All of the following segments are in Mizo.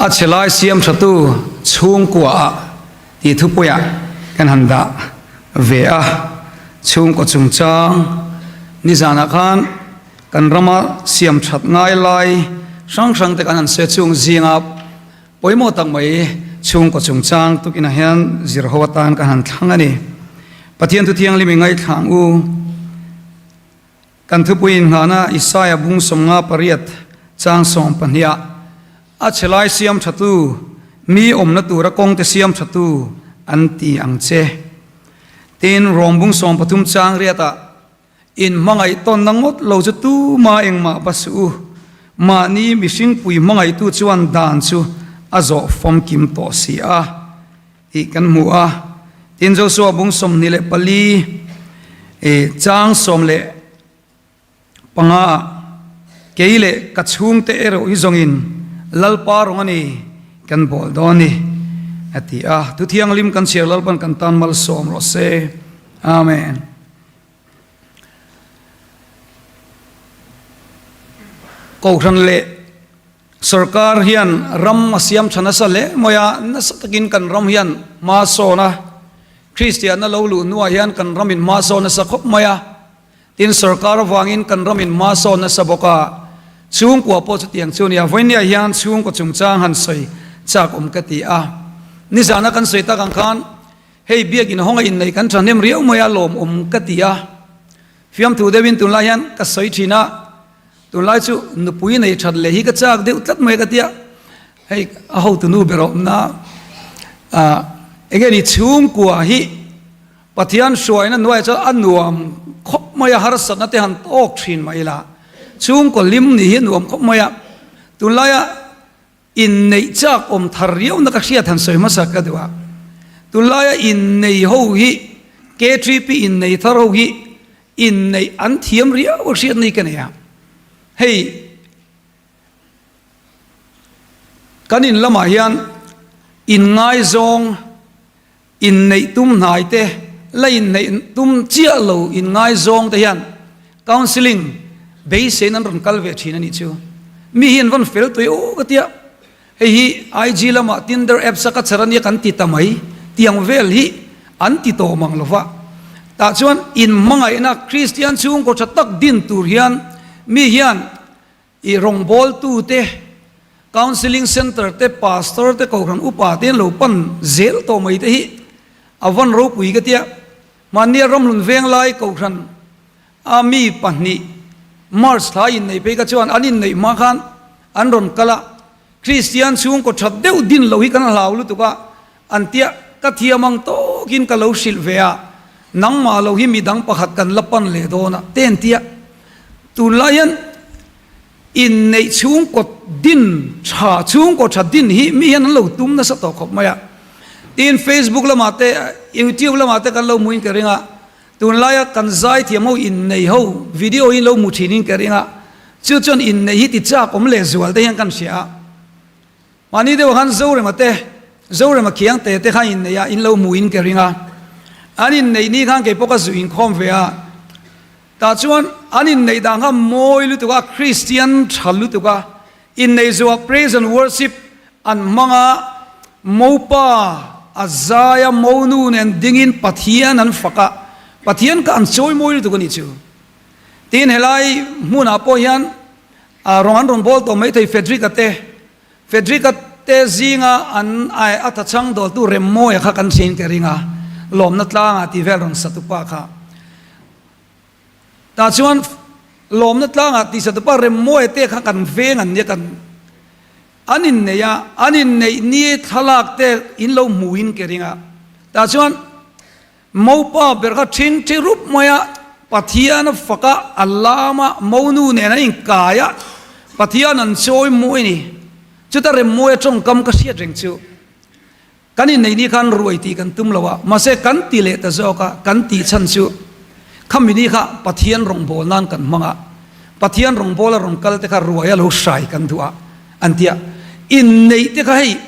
A chhe lai siam thatu chhungkua ah tih thupuiah kan han dah ve a. Chhungkaw chungchang nizanah khan kan rama siam that ngai lai hrang hrang te kan han sawi a, chung zinga pawimawh tak mai chhungkaw chungchang tukinah hian zir ho atan kan han thlang a ni. Pathian thu thianghlim i ngaithla ang u. Kan thupui inngahna Isaia bung 58 chang 12 ah a chhe lai siam thatu, mi awmna tura kawngte siam thatu an ti ang che. Tin, Rom bung 13 chang riatah in hmangaih tawnna ngawt lo chu tuma engmah va suh u, mahni mihringpui hmangaihtu chuan dan chu a zawh famkim tawh si a. tih kan hmu a. Tin, Joshua bung 24 i chang 15 ah, Kei leh ka chhungte erawh hi zawngin Lalpa rawng a ni, kan bawl dawn ni, a ti a. Thu thianghlim kan chhiar Lalpan kan tan malsawm rawh se. Amen. Kohhran leh Sorkar hian ram a siam tha nasa hle mai a, nasa takin kan ram hian hma sawn a, Kristianna lo luh hnuah hian kan ramin hma sawn nasa khawp mai a, tin sorkar avangin kan ramin hma sawn nasa bawk a, chhungkua pawh chutiang chu a ni a, vawinia hian chhungkaw chungchang han sawi chak awm ka ti a, nizana kan sawi tak ang khan hei biakin hawnga inneih kan thahnem riau mai a lawmawm ka ti a, fiamthu deuhin tunlai hian ka sawi thin a. Tunlai chu nupui nei that leh hi ka chak deuh tlat mai ka tia, hei a hotu nu ber awmna ah enge ni chhungkua hi Pathian hruaina hnuaiah chuan a nuam khawp mai a, harsatna te han tawk thin mai ila chhungkaw lim ni hi a nuam khawp mai a, tunlaia Inneih chak awm thar riauna ka hriat han sawi hmasa ka duh a, tunlaia innei ho hi K3P innei thar ho hi inneih an thiam riau a hriat ni ka nei a, hei kan in lamah hian inngaizawng inneih tum hnai te la inneih tum chiah lo inngaizawng te hian counselling beiseiin an rawn kal ve thin a nih chu. Mi hi an vawn fel tawih aw ka tia, hei hi IG lamah Tinder apps a ka chhar ania kan ti ta mai tiang vel hi an ti tawh mang lo va. Tah chuan inhmangaihna Kristian chhungkaw tha tak din tur hian mi hian I rawngbawltute, Counselling Centre te, Pastor te, Kohhran Upa te an lo pan zel tawh mai te hi a van ropui ka tia. Mahnia ramhlun veng lai Kohhran a mi pahnih March thla inneih phei kha chuan an inneih hma khan an rawn kal a, Kristian chhungkaw that deuh din lo hi kan hlau lutuk a, an tia ka thiam ang tawkin ka lo hrilh ve a, nangmah lo hi midang pakhat kan la pan leh dawn a, te an tia. Tunlai hian inneih chhungkaw din tha, chhungkaw tha din hi mi hian an lo tum nasa tawh khawp mai a. Tin, Facebook lamah te, YouTube lamah te kan lo hmuin ka ring a, tunlaia kan zaithiam ho innei ho video hi lo hmu thinin ka ring a, chu chuan inneih hi ti chak awm leh zual te hian kan hria a. Mahni deuh khan Zorema te, Zorema khiang te te kha inneih a, in lo hmuin ka ring a. An inneih ni khan keipawh ka zu inkhawm ve a. Tah chuan an inneih dan kha mawi lutuk a, Kristian tha lutuk a, inneih zuah praise and worship an hmang a, mopa a zai a, monu nen dingin Pathian an fak a, Pathian kha an chawi mawi lutuk a nih chu. Tin helai hmunah pawh hian rawng an rawn bawl tawh maithei Frederick-a te, Frederick-a te zinga an a thachhang dawltu Remmawia kha kan hriain ka ring a, lawmna tlangah tih vel rawn satupa kha. Tah chuan lawmna tlangah tihsatupa Remmawia te kha kan veng an nia kan an inneih a, an inneih ni thlalak te in lo hmuhin ka ring a. Tah chuan Mopa ber kha thin thi rup mai a, Pathian a fak a, a lam a, Monu nen an inkai a, Pathian an chawi mawi a ni. Chuta Remmawia tawngkam ka hriat reng chu. Kan inneih ni khan ruai tih kan tum lo a, mahse kan ti leh ta zawk a, kan tih chhan chu khami ni kha Pathian rawngbâwl nan kan hmang a, Pathian rawngbâwl a rawn kal te kha ruai a lo hrai kan duh a, an ti a. Inneih te kha hei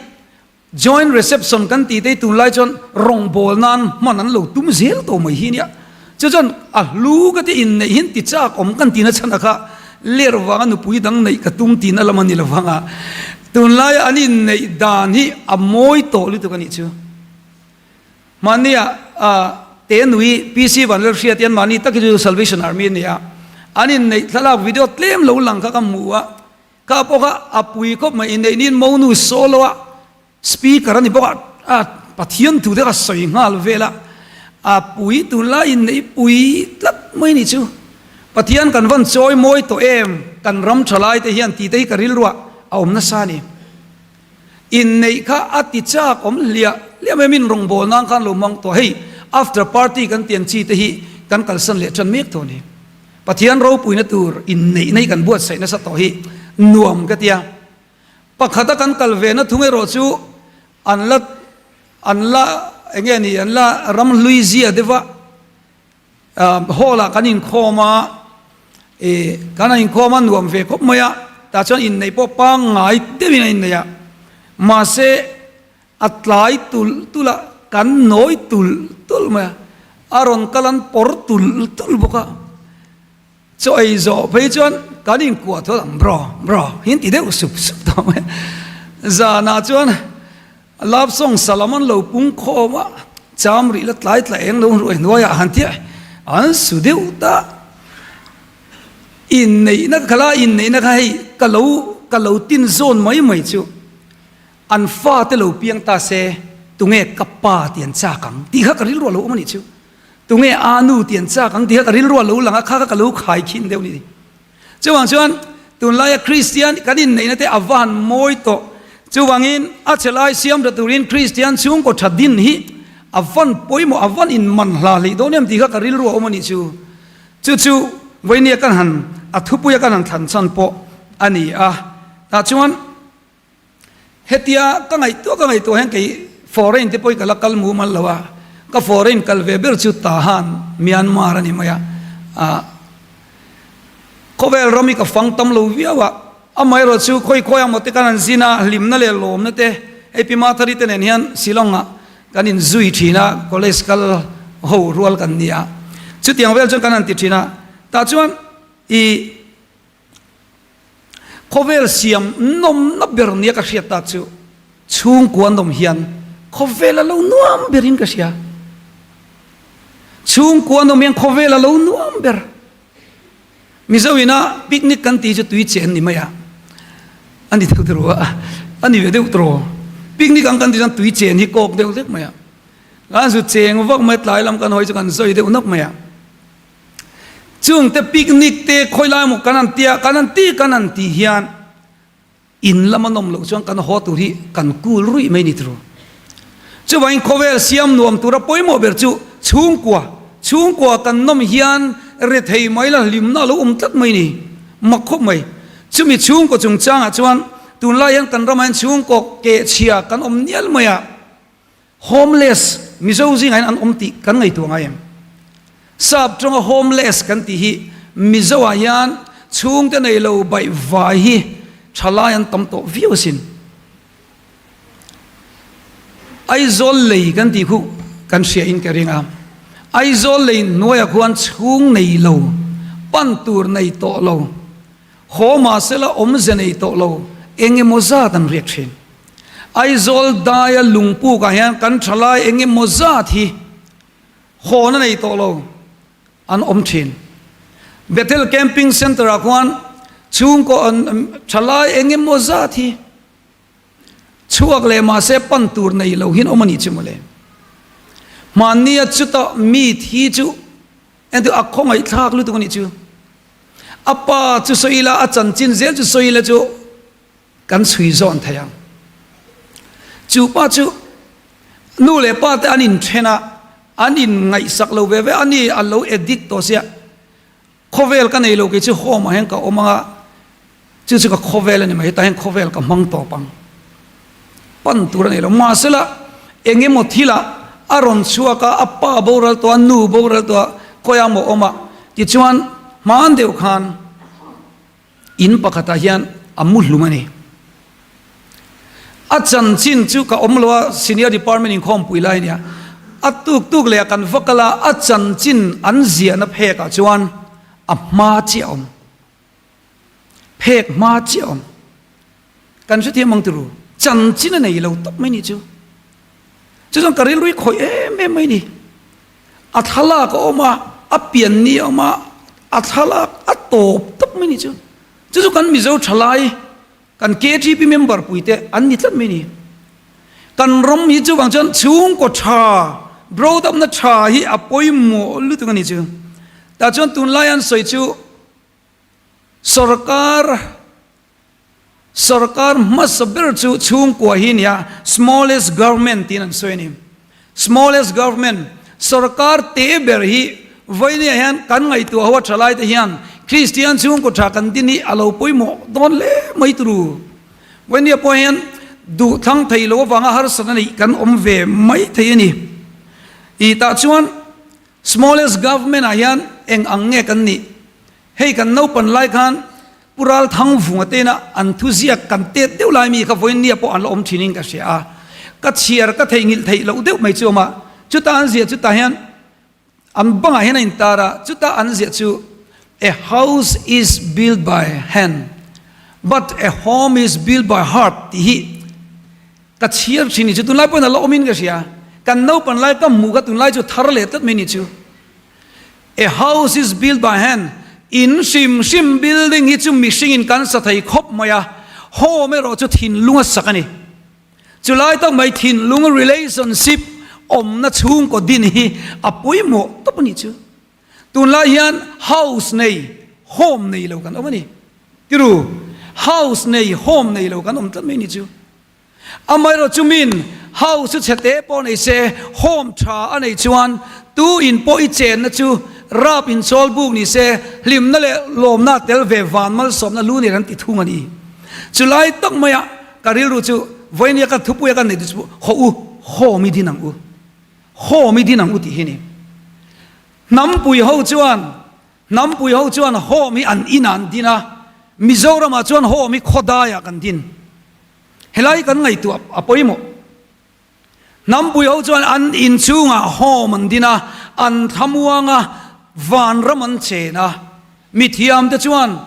joint reception kan tih te hi tunlai chuan rawngbâwl nan hman an lo tum zel tawh mai hi nia. Chu chuan a hlu ka ti inneih hian ti chak awm kan tihna chhan a kha ler vanga nupui dang neih ka tum tihna lam a ni lo vang a. Tunlaia an inneih dan hi a mawi tawh lutuk a nih chu. Mahnia te nui PC Vanlalhriat hian mahni tak hi chu Salvation Army a ni a, an inneih thlalak video tlem lo lang kha ka hmu a, kha pawh kha a pui khawp mai, inneih niin monu solo a Speaker a ni bawk a, a Pathian thu te ka sawi nghal vel a, a pui tunlai inneih pui tlat mai ni chu. Pathian kan van chawi mawi tawh em, kan ram tha lai te hian tih te hi ka rilruah a awm nasa a ni. Inneih kha a ti chak awm hliah hliah mai min rawngbâwl nan khan lo hmang tawh hei after party kan tih ang chi te hi kan kalsan leh tan mek tawh a ni. Pathian ropuina tur inneihna hi kan buatsaih nasa tawh hi nuam ka tia. Pakhata kan kal ve na thung erawh chu an la an la eng nge ni an la ram hlui zia deuh a, hall ah kan inkhawm a, ih kan han inkhawm a nuam ve khawp mai a, tah chuan inneih pawh pangngai deuhin a inneih a, mahse a tlai tulh tulh a, kan nawi tulh tulh mai a, a rawn kal an pawr tulh tulh bawk a. Chaw ei zawh phei chuan kan inkuah tho ang bro bro hi an ti deuh sup sup tawh mai a. Zanah chuan love song salam an lo pung khawm a, cham rih la tlai tla eng lo ruai hnuaiah han tia an su deuh ta. Inneihna kha la inneihna kha hei ka lo ka lo tin zawn mai mai chu an fate lo piang ta se tunge ka pa ti an chak ang tih kha ka rilru a lo awm a nih chu. Tunge a nu ti an chak ang ti kha ka rilru a lo lang a, kha kha ka lo khai khin deuh ni. Chuvang chuan tunlaia Kristian kan inneihna te a va han mawi tawh. Chuvangin a che lai siam tha turin Kristian chhungkaw tha din hi a van pawimawh, a van inman hla hlei dawn em tih kha ka rilru a awm a nih chu. Chu chu vawinia kan han a thupuia kan han thlan chhan pawh a ni a. Tah chuan. Hetia ka ngaihtuah ka ngaihtuah hian kei foreign te pawh hi ka la kal mumal lo a, ka foreign kal ve ber chu Tahan, Myanmar a ni mai a, ah khawvel ram hi ka fang tam lo viau a, amaherawh chu khawi khawi ang maw te kan han zin a, hlimna leh lawmna te hei Pi Mathari te nen hian Shillong ah kan inzui thin a, college kal ho rual kan ni a, chutiang vel chuan kan han ti thin a, tah chuan ih. Khawvel siam nawmna ber nia ka hriat tak chu chhungkua nawm hian khawvel a lo nuam berin ka hria. Chhungkua nawm hian khawvel a lo nuam ber. Mizo ina picnic kan tih chu tui chen ni mai a, a ni deuh tawh a, a ni ve deuh tawh. Picnic ang kan tih chuan tui chen hi kawk deuh hlek mai a, kan zu cheng vak mai tlai lam kan hawi chu kan sawi deuh nawk mai a. Chungte picnic te khawi lai maw kan han tia, kan han ti kan han tih hian in lama nawm loh chuan kan haw tur hi kan kul ruih mai ni tiraw. Chuvangin khawvel siam nuam tura pawimawh ber chu chhungkua, chhungkua kan nawm hian rethei mai la hlimna a lo awm tlat mai ni, mak khawp mai. Chumi chhungkaw chungchangah chuan tunlai hian kan ramah hian chhungkaw kehchhia kan awm nial mai a. Homeless Mizo zingah hian an awm tih kan ngaihtuah ngai em? Sap tawnga homeless kan tih hi Mizo ah hian chhungte nei lo baih vai hi thalai an tam tawh viau asin. Aizawl lei kan tih khu kan hria in ka ring a, Aizawl lei hnuaiah khuan chhung nei lo, pan tur nei tawh lo, haw mahsela awmze nei tawh lo eng emaw zat an riak thin. Aizawl daia lungpukah hian kan thalai eng emaw zat hi hawn a nei tawh lo an awm thin. Bethel Camping Centre ah khuan chhungkaw thalai eng emaw zat hi chhuak leh mahse pan tur nei lo hian awm a nih chu mawle. Hmannia chuta mi thi chu entir a khawngaihthlak lutuk a nih chu. A pa chu sawi ila a chanchin zel chu sawi ila chu Kan chhui zawn thei ang. Chu pa chu nu leh pa te an inthen a, an inngaihsak lo ve ve a ni, a lo addict tawh sia. Khawvel ka nei lo kei chu home ah hian ka awm ang a, chu chu ka khawvel a ni mai, hetah hian khawvel ka hmang tawp ang. Pan tur a nei lo. Mahsela eng emaw thilah a rawn chhuak a, a pa boral tawh a, nu boral tawh a, khawiah maw awm a, tichuan hman deuh khan, In pakhatah hian a mu hlum a ni. A chanchin chu ka awm lo a, senior department inkhawmpui lai a nia. A tuk tuk leh a kan va kal a, a chanchin an ziahna phekah chuan a hma chiah a awm. Phek hma chiah a awm. Kan hrethiam ang turu, chanchin a nei lo tawp mai nih chu. Chu chuan ka rilru hi khawih em em mai ni. A thlalak a awm a, a pian ni a awm a, a thlalak a tawp tawp mai nih chu. Chu chu kan Mizo thalai, kan KTP member puite an ni tlat mai ni. Kan ram hi chuvang chuan chhungkaw tha, brought up na tha hi a pawimawh lutuk a ni chu. Tah chuan tunlai an sawi chu sorkar Sorkar hmasa ber chu chhungkua hi nia, smallest government tiin an sawi a ni. Smallest government, sorkar te ber hi vawinia hian kan ngaihtuah ho a tha lai te hian Kristian chhungkaw tha kan din hi a lo pawimawh dawn hle mai turu. Vawinia pawh hian duh thlang thei lo avanga harsatna neih kan awm ve mai thei a ni. Tih tah chuan smallest government ah hian eng ang nge kan nih? Hei kan naupan lai khan Pu Ralthangvunga tena an thuziak kan tet deuh lai mi kha vawiinnia pawh an la awm thinin ka hria a, ka chhiar ka theihnghilh theih loh deuh mai chu awm a, chuta an ziah chutah hian an bangah hian a intar a, chuta an ziah chu A house is built by hand but a home is built by heart tih hi ka chhiar thin ni chu tunlai pawhin a la awmin ka hria, kan naupan lai ka hmuh kha tunlai chu thar leh tlat mai ni chu. A house is built by hand, In hrim hrim building hi chu mihringin kan sa thei khawp mai a, home erawh chu thinlung a sak a ni. Chulai tak mai thinlung relationship awmna chhungkaw din hi a pawimawh tawp a nih chu. Tunlai hian house nei, home nei lo kan awm a ni. Tiru, house nei, home nei lo kan awm tlat mai a nih chu. Amaherawh chu min house chu chhete pawh nei se, home tha a nei chuan tu in pawh i chenna chu rap inchawl buk ni se, hlimna leh lawmna tel ve van malsawmna lu nen an ti thung a ni. Chulai tak maia ka rilru chu vawinia ka thupuia kan neih chu haw u, home i din ang u, home i din ang u tih hi a ni. Hnampui ho chuan Hnampui ho chuan home hi an inah an din a, Mizoramah chuan home hi khawdaiah kan din. Helai kan ngaihtuah a pawimawh. Hnampui ho chuan an inchhungah home an din a, an thlamuang a, vanram an chen a. Mithiamte chuan,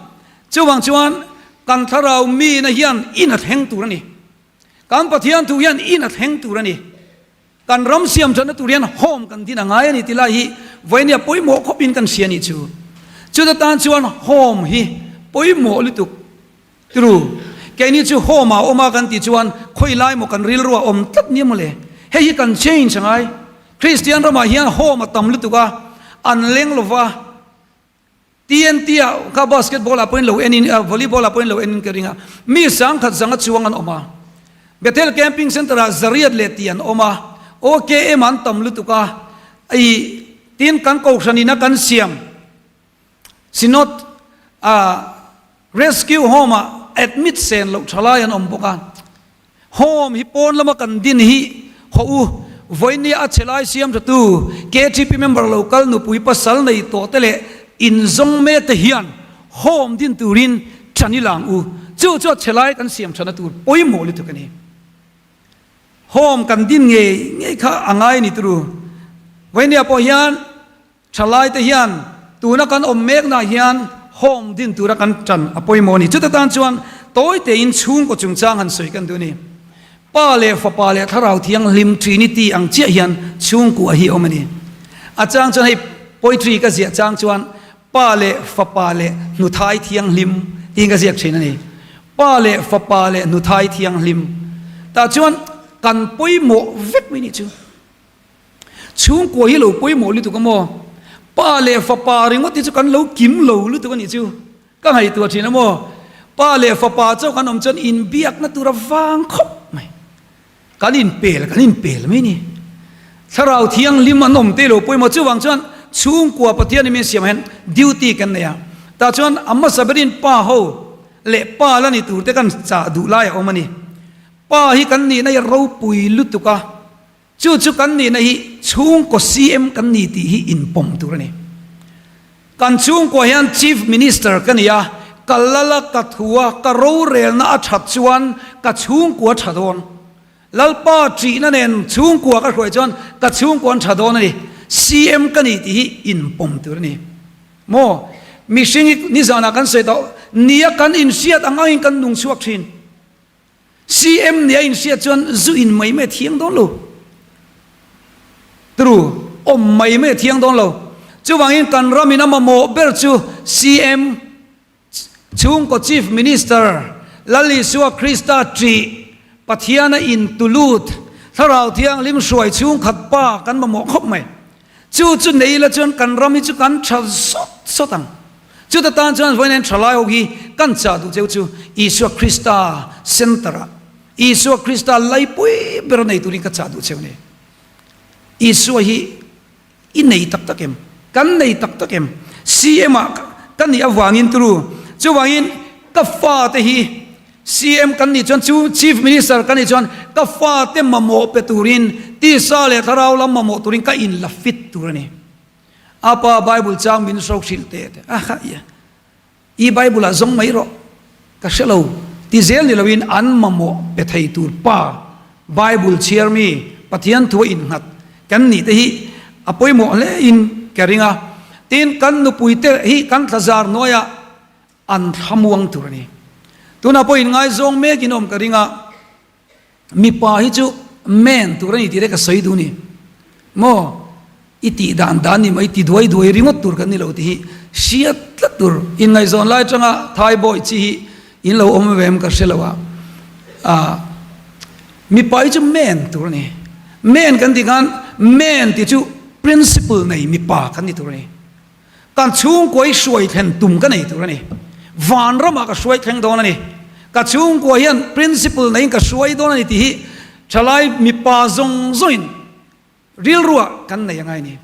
chuvang chuan kan thlarau mina hian in a thleng tur a ni. Kan Pathian thu hian in a thleng tur a ni. Kan ram siam thatna tur hian home kan din a ngai a ni ti lai hi vawinia pawimawh khawpin kan hria a nih chu. Chuta tan chuan home hi pawimawh lutuk turu. Keini chu home ah awm a kan tih chuan khawi lai maw kan rilru ah awm tlat nia mawle. Hei hi kan change a ngai. Kristian ramah hian home a tam lutuk a, an leng lova. TNT ah kha basketball ah pawhin lo en in volleyball ah pawhin lo en in ka ring a, mi sangkhat zanga chuang an awm a, Bethel Camping Centre ah zariat leh tih an awm a, OKM ah an tam lutuk a, i tin kan kohhran in a kan siam Synod ah Rescue Home ah admit sen loh tha lai an awm bawk a. Home hi pawn lama kan din hi haw u, vawinia a che lai siam thatu KTP member lo kal nupui pasal nei tawh te leh inzawng mek te hian home din turin ṭan i lang u, chu chu a che lai kan siam ṭhana tur pawimawh lutuk a ni. Home kan din ngei ngei kha a ngai a ni turu. Vawinia pawh hian Thalaite hian tuna kan awm meknaah hian home din tura kan tan a pawimawh a ni. Chuta tan chuan tawi tein chhungkaw chungchang han sawi kan duh a ni. Pa leh Fapa leh Thlarau Thianghlim, Trinity, ang chiah hian chhungkua hi a awm a ni. A chang chuan hei poetry ka ziah chang chuan Pa leh Fapa leh Hnuthai Thianghlim tiin ka ziak thin a ni. Pa leh Fapa leh Hnuthai Thianghlim. Tah chuan kan pawimawh vek mai nih chu. Chhungkua hi lo pawimawh lutuk a maw? Pa leh fapa ringawt hi chu kan lo kim lo lutuk a nih chu. Ka ngaihtuah thin a maw? Pa leh fapa chauh kan awm chuan inbiakna tur a vang khawp mai. Kan inpel, kan inpel mai ni. Thlarau thianghlim an awm te lo pawimawh. Chuvang chuan chhungkua Pathian in min siam hian duty kan nei a. Tah chuan a hmasa berin pa ho leh pa la ni tur te kan chah duh lai a awm a ni. Pa hi kan nihna hi a ropui lutuk a. Chu chu kan nihna hi chhungkaw CM kan ni tih hi inpawm tur a ni. Kan chhungkua hian Chief Minister ka ni a, ka lal a, ka thu a, ka rorelna a that chuan ka chhungkua tha dawn. Lalpa ṭihna nen chhungkua ka hruai chuan ka chhungkua an tha dawn a ni. CM ka ni tih hi inpawm tur a ni. Maw? Mihring hi nizanah kan sawi tawh, nia kan inhriat ang angin kan nung chhuak thin. CM nih a inhriat chuan zu in mai mai a thiang dawn lo. Tru, awm mai mai a thiang dawn lo. Chuvangin kan ramin a mamawh ber chu CM, chhungkaw Chief Minister Lal Isua Krista ṭih, Pathiana intulut, Thlarau Thianghlim hruai chhungkhat pa kan mamawh khawp mai. Chu chu nei ila chuan kan ram hi chu kan tha sawt sawt ang. Chuta tan chuan vawiin thalai ho hi kan chah duh cheu chu Isua Krista center ah Isua Krista laipui ber a nei turin ka chah duh cheu ni. Isua hi i nei tak tak em? Kan nei tak tak em? CM ah ka nih avangin turu chuvangin ka fate hi CM kan nih chuan chu Chief Minister kan nih chuan ka fate mamawh pe turin tisa leh thlarau lam mamawh turin ka inla fit tur a ni. A pa Bible chang min hro hrilh teh teh a kha ia i Bible ah zawng mai rawh ka hre lo ti zel ni loin an mamawh pe thei tur pa Bible chhiar mi Pathian thu a innghat kan nih te hi a pawimawh hle in ka ring a. Tin kan nupui te hi kan thlazar hnuaiah An thlamuang tur a ni. Tunah pawh inngaizawng mek in awm ka ring a, mipa hi chu men tur a ni tih te ka sawi duh ni. Maw? I tih dan dan ni mai, ti duai duai ringawt tur kan ni lo tih hi hriat tlat tur. Inngaihzawn lai atanga Thai boy chi hi in lo awm ve em ka hre lo a. Ah, mipa hi chu men tur a ni. Men kan tih khan men tih chu principle nei mipa kan ni tur a ni. Kan chhungkua hi hruai thlen tum ka nei tur a ni. Vanramah ka hruai thleng dawn a ni. Ka chhungkua hian principle neiin ka hruai dawn a ni tih hi thalai mipa zawng zawngin rilruah kan nei angai a ni.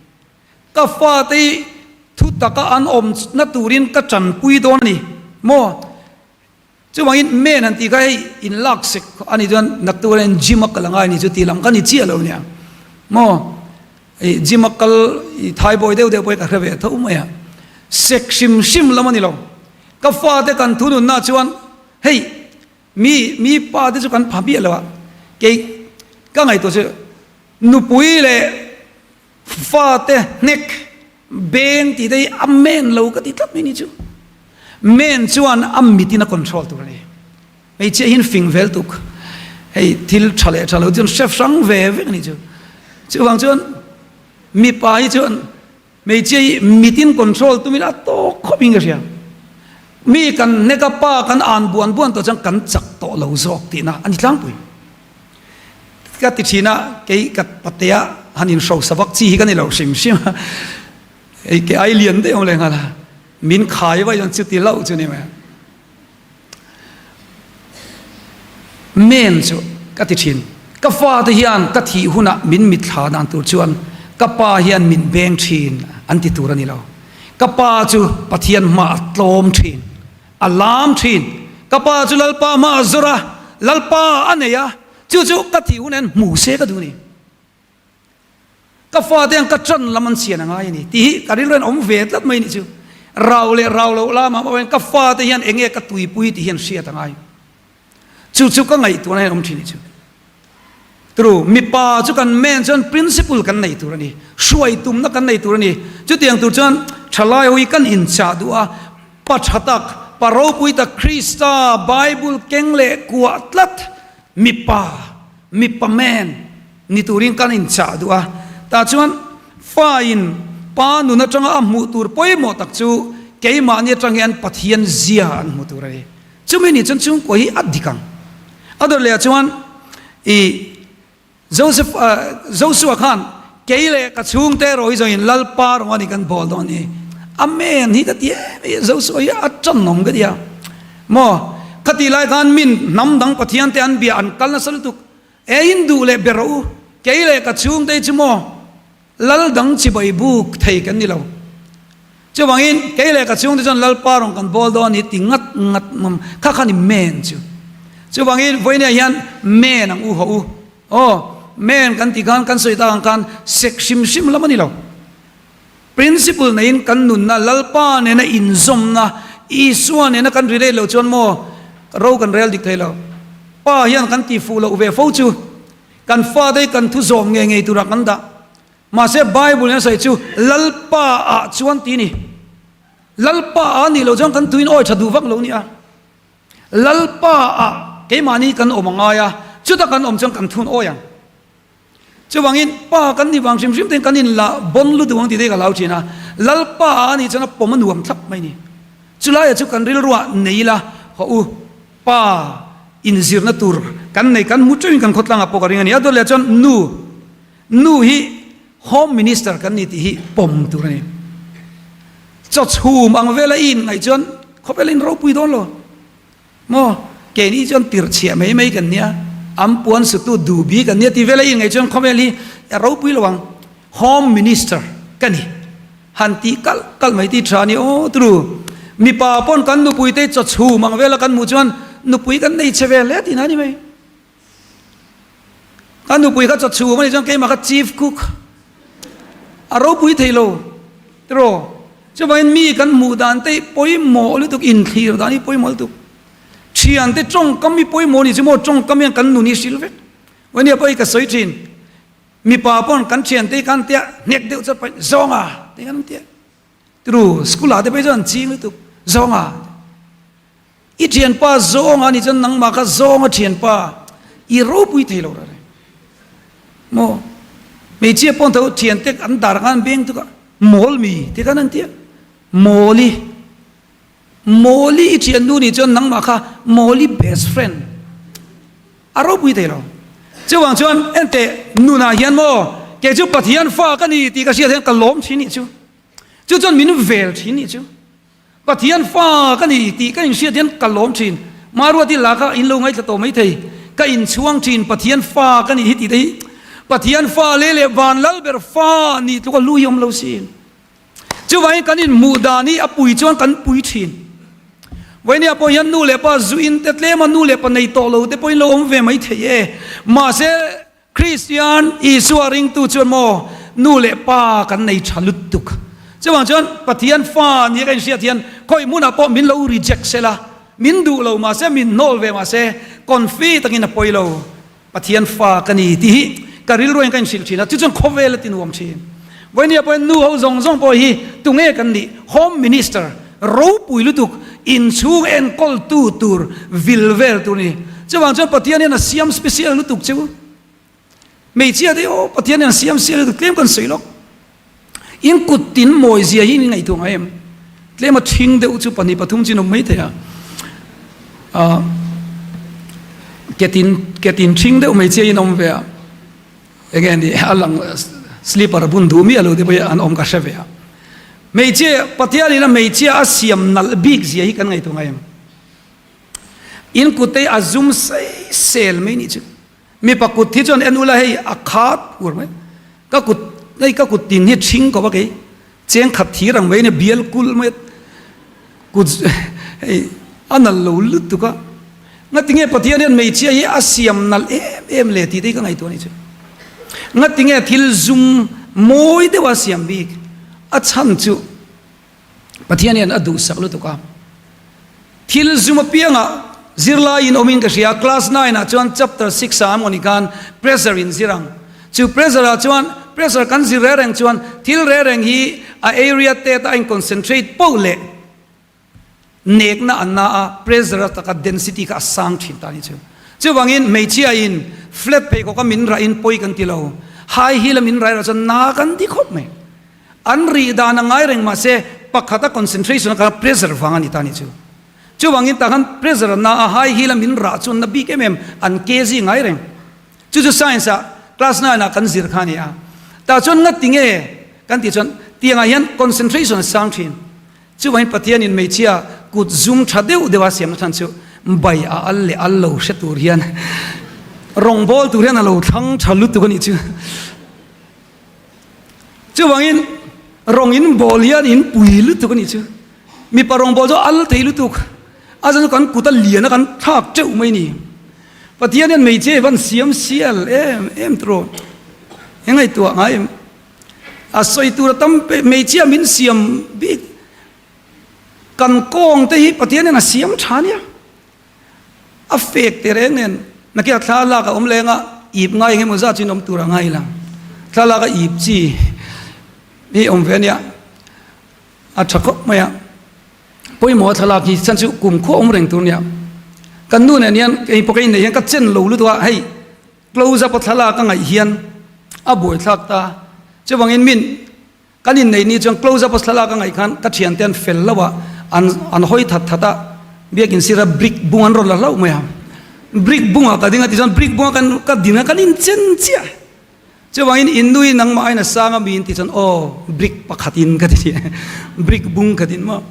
Ka fate hi thu taka an awmna turin ka tanpui dawn a ni maw? Chuvangin men han tih kha hei in lak sek a nih chuan naktuk hian gym a kal angai a nih chu tih lam kha ni chiah lo nia maw i gym a kal i thaibawi deuh deuh pawh hi ka hre ve tho mai a sek hrim hrim lam a ni lo ka fate kan thununna chuan hei mi mi pa te chu kan pha miah lo a kei ka ngaihtuah chu nupui leh Fate hnek beng tih te hi a men lo ka ti tlat mai ni chu. Men chuan a mit in a control tur a ni. Hmeichhia hian fing vel tuk. Hei thil tha leh tha lo chuan hre hrang ve vek a ni chu. Chuvang chuan mipa hi chuan hmeichhia hi mit in control tumin a tawk khawp in ka hria. Mi kan hnek a pa kan an buan buan tawh chuan kan chak tawh lo zawk tihna a ni tlangpui. Ka ti thin a, kei ka patea han inhrosa vak chi hi ka ni lo hrim hrim a, hei ke ai lian daih awm leh nghal a, min khai vaih chuan chuti hlauh chu ni mai a. Men chu ka ti thin, ka fate hian ka thih hunah min mitthla dan tur chuan ka pa hian min beng thin an ti tur a ni lo. Ka pa chu Pathian hmaah a tlawm thin. A lam thin. Ka pa chu Lalpa hma a zawr a, Lalpa a nei a, chu chu ka tih hun hian hmu se ka duh a ni. Ka fate hian ka tan lam an chhian a ngai a ni tih hi ka rilru hian awm ve tlat mai a nih chu. Rau leh rau loh lamah pawh hian ka fate hian eng nge ka tuipui tih hian hriat a ngai. Chu chu ka ngaihtuahna hian awm thin a nih chu. Tru, mipa chu kan men chuan principle kan nei tur a ni, hruai tumna kan nei tur a ni. Chutiang tur chuan thalai ho hi kan inchah duh a, pa tha tak, pa ropui tak Krista Bible keng leh kuah tlat mipa, mipa men ni turin kan inchah duh a. Tah chuan fa in pa nun atanga a hmuh tur pawimawh tak chu keimahni atang hian Pathian zia an hmu tur a ni. Chumi nih chuan chhungkua hi a dik ang. A dawt leh ah chuan i Joseph Joshua khan kei leh ka chhungte erawh hi zawngin Lalpa rawng a ni kan bawl dawn ni. Amen hi ka ti em em Joshua hi a tanawm ka ti a. Maw khatih lai khan min hnam dang Pathian te an bia an kal nasa lutuk. E in duh leh ber rawh u. Kei leh ka chhungte hi chu maw Lal dang chibai buk thei kan ni lo. Chuvangin kei leh ka chhungte chuan Lalpa rawn kan bawl dawn hi ti ngat ngat ngam kha kha ni men chu. Chuvangin vawinia hian men ang u haw u. Aw, men kan tih khan kan sawi tak ang khan sek hrim hrim lam a ni lo. Principle neiin kan nunna Lalpa nena inzawmna, Isua nena kan relate loh chuan maw ro kan rel dik thei lo. Pa hian kan tih fuh loh ve fo chu. Kan fate hi kan thu zawm ngei ngei turah kan dah. Mahse Bible in a sawi chu Lalpa ah chuan ti ni. Lalpa ah nih loh chuan kan tuin awi tha duh vak lo nia. Lalpa ah. Keimahni kan awm a ngai a, chuta kan awm chuan kan thun awi ang. Chuvangin pa kan nih vang hrim hrim tein kan inla bon lutuk ang tih te hi ka hlau thin a, Lalpa a nih chuan a pawm a nuam thlap mai ni. Chulaia chu kan rilruah nei ila, haw u, pa inzirna tur kan nei kan hmu teuhin kan khawtlangah pawh ka ring a ni. A dawt leh chuan nu, nu hi Home Minister kan ni tih hi pawm tur a ni. Chaw chhum ang vela i inngaih chuan khawvel a inropui dawn lo. Maw? Keini chuan tirhchhiah mai mai kan nia, an puan sutu duh bik an nia tih vel a inngaih chuan khawvel hi a ropui lo ang. Home Minister ka ni. Han tih kalh kalh mai tih tha a ni aw turu. Mipa pawn kan nupui te chaw chhum ang vela kan hmuh chuan nupui kan nei che ve hle tihna a ni mai. Ka nupui kha chaw chhum a nih chuan keimah kha chief cook a ropui thei lo tiraw. Chuvangin mi kan hmuh dan te hi pawimawh lutuk, inthlir dan hi pawimawh lutuk. Thiante tawngkam hi pawimawh ni chu maw tawngkam hian kan nun hi hrilh vek. Vawnia pawh hi ka sawi thin, mipa pawn kan thiante hi khan tia hnek deuh chuan paih zawnga tih kan tia. Tiraw school ah te pawh hi chuan an ching lutuk zawnga. I thianpa zawnga nih chuan nangmah kha zawnga thianpa i ropui thei lo reng. Maw? Hmeichhia pawn tho thiante an dar khan beng tuk a, mawl mi ti khan an ti a. Mawli, mawli i thiannu nih chuan nangmah kha mawli best friend a ropui thei lo. Chuvang chuan enteh nunah hian maw kei chu Pathian fa ka ni tih ka hriat hian ka lawm thin nih chu. Chu chuan min vel thin nih chu. Pathian fa ka ni tih ka inhriat hian ka lawm thin. Maruati la kha in lo ngaithla tawh mai thei. Ka inchhuang thin Pathian fa ka nih hi tih te hi Pathian fa leh leh van lal ber fa nih tluk a lu hi awm lo sin. Chuvangin kan inhmuh dan hi a pui chuan kan pui thin. Vawinia pawh hian nu leh pa zu in te tlema nu leh pa nei tawh lo te pawhin lo awm ve mai thei e. Mahse. Kristian Isua ringtu chuan maw nu leh pa kan nei tha lutuk. Chuvang chuan Pathian fa nia ka inhriat hian khawi hmunah pawh min lo reject sela, min duh lo mahse, min hnawl ve mahse confi takin a pawi lo. Pathian fa ka ni tih hi ka rilruain ka inhrilh thin a, chu chuan khawvel a ti nuam thin. Vawinia pawhin nu ho zawng zawng pawh hi tunge kan nih? Home Minister ropui lutuk inchhung enkawltu tur vil vel tur ni. Chuvang chuan Pathian hian a siam special lutuk che u. Hmeichhia te aw Pathian hian a siam sial lutuk tlem kan sawi lawk. In kut tin mawi zia hi in ngaihtuah ngai em? Tlem a thing deuh chu pahnih pathum chin awm mai thei a. Ah ketin ketin thing deuh hmeichhia in awm ve a. Enge ni a lang slipper bun duh miah lo te pawh hi an awm ka hre ve a. Hmeichhia Pathianin a hmeichhia a siam nalh bik zia hi kan ngaihtuah ngai em? In kut te hi a zum sei sel mai nih chu. Mipa kut hi chuan en ula hei a khat ur mai. Ka kut hei ka kut tin hi ṭhing khawp a kei. Cheng khat thir ang mai nia bial kulh mai kut hei a nalh lo lutuk a. Ngatinge Pathian hian hmeichhia hi a siam nalh em em le tih te hi ka ngaihtuah a nih chu. Ngatinge thil zum mawi deuh a siam bik a chhan chu Pathian hian a duhsak lutuk a. Thil zum apiangah zirlaiin awmin ka hria, class nine ah chuan chapter six ah amawni khan pressure in zir ang. Chu pressure ah chuan pressure kan zir reng reng chuan thil reng reng hi a area tet a in concentrate poh leh nekna an na a, pressure a taka density kha a sang thin ta a ni chu. Chuvangin hmeichhia in flat pheikhawk a min rah in pawi kan ti lo, high heel a min rah erawh chuan na kan ti khawp mai. An rih dan a ngai reng mahse pakhat a concentration a kha pressure vang a ni ta a nih chu. Chuvangin tah khan pressure a na a high heel a min rah chu an na bik em em an kg ngai reng. Chu chu science ah class nine ah kan zir kha a ni a. Tah chuan ngati nge kan tih chuan tiangah hian concentration a sang thin. Chuvangin Pathianin hmeichhia kut zum tha deuh deuh a siamna chhan chu bai a al leh al lo hre tur hian rawngbawl tur hian a lo thlang tha lutuk a nih chu. Chuvangin rawng in bawl hian in pui lutuk a nih chu. Mipa rawng bawl chu al thei lutuk. A zan chu kan kut a lian a kan thlak teuh mai ni. Pathian hian hmeichhia hi van siam sial em em tawh. He ngaihtuah ngai em. A sawi tur a tam pek hmeichhia min siam bik. Kan kawng te hi Pathian hian a siam tha nia. A fek te reng nen nakin a thla lak a awm leng a ip ngai eng emaw zat chu in awm tur a ngai lang. Thla lak a ip chi hi awm ve ania a tha khawp mai a. Pawimawh a thlalak hi chhan chu kum khuah awm reng tur nia. Kan nu nen hian kei pawh ka inneih hian ka chen lo lutuk a, hei close up a thlalak a ngaih hian a buaithlak ta. Chuvangin min kan inneih ni chuan close up a thlalak a ngaih khan ka thiante an fel lo a, an an hawi that that a, biakin sira brick bung an rawn la hlauh mai a. Brick bungah ka ding a tichuan brick bunga kan ka ding a kan inchen chiah. Chuvangin in nui nangmah aiin a sang a mi in tih chuan aw brick pakhat in ka ti tih brick bung khat in maw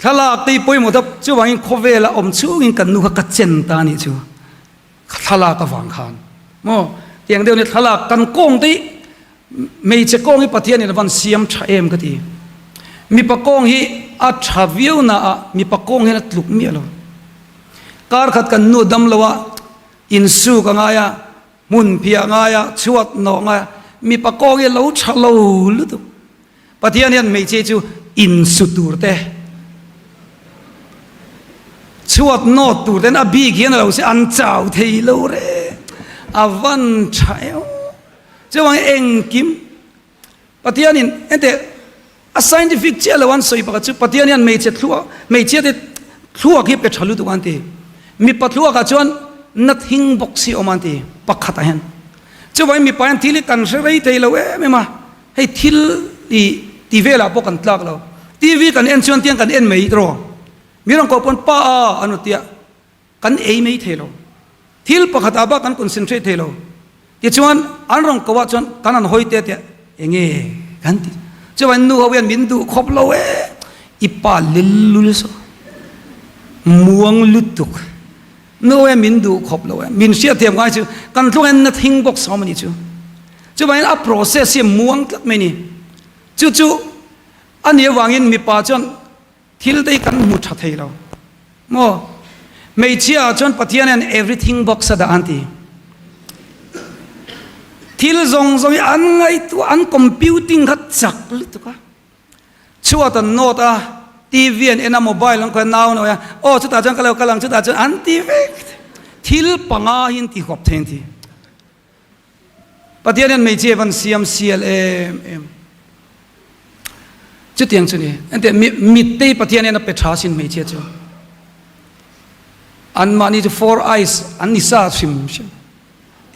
thlalak te hi pawimawh ta chuvangin khawvel a awm chhungin kan nu kha ka chen ta anih chu thlalak avang khan maw tiang deuh ni thlalak kan kawng te hi hmeichhe kawng hi Pathian in a van siam tha em ka ti mipa kawng hi a tha viau na ah mipa kawng hian a tluk miah lo kar khat kan nu dam lo a insuk a ngai a Hmun phiah ngaia chhuat nawh ngaia mipa kawng hi lo tha lo lutuk. Pathian hian hmeichhia chu insu tur te, chhuat nawt tur ten a bik hian a lo se an chau thei lo re. A van tha eo. Chuvangin engkim Pathianin enteh a scientific chiah lo an sawi pakhat chu Pathian hian hmeichhe thluak hmeichhia te thluak hi pe tha lutuk an ti. Mipa thluakah chuan na thing bawk si awm an ti pakhatah hian. Chuvangin mipa hian thil hi kan hre rei thei lo em em a, hei thil i ti velah pawh kan tlak lo. TV kan en chuan tiang kan en mai tawh. Mi rawn koh pawn pa a an rawn ti a. Kan ei mai thei lo. Thil pakhat ah bak kan concentrate thei lo. Tichuan an rawn ko ah chuan kan han hawi te teh enge kan ti. Chuan nu ho hian min duh khawp lo e. I pa lel lul saw. Muang lutuk. Nu ho hian min duh khawp lo e. Min hriatthiam ngai chu kan thlung hian na thing bawk sawm a ni chu. Chuvangin a process hi a muang tlat mai ni. Chu chu a nih avangin mipa chuan Thil te hi kan hmu tha thei lo maw? Hmeichhia ah chuan Pathian hian everything box a dah an ti. Thil zawng zawng hi an ngaihtuah an computing kha chak lutuk a. Chhuat an nawt a, TV an en a, mobile an khawih a, nau an awih a, aw chutah chuan ka lo kal ang chutah chuan an ti vek. Thil panga hi an ti huap thei an ti. Pathian hian hmeichhia van siam sial em em. Chutiang chu ni. Enteh mit te hi Pathian hian a pe tha sin hmeichhia chu. An mahni chu four eyes an ni sa hrim hrim.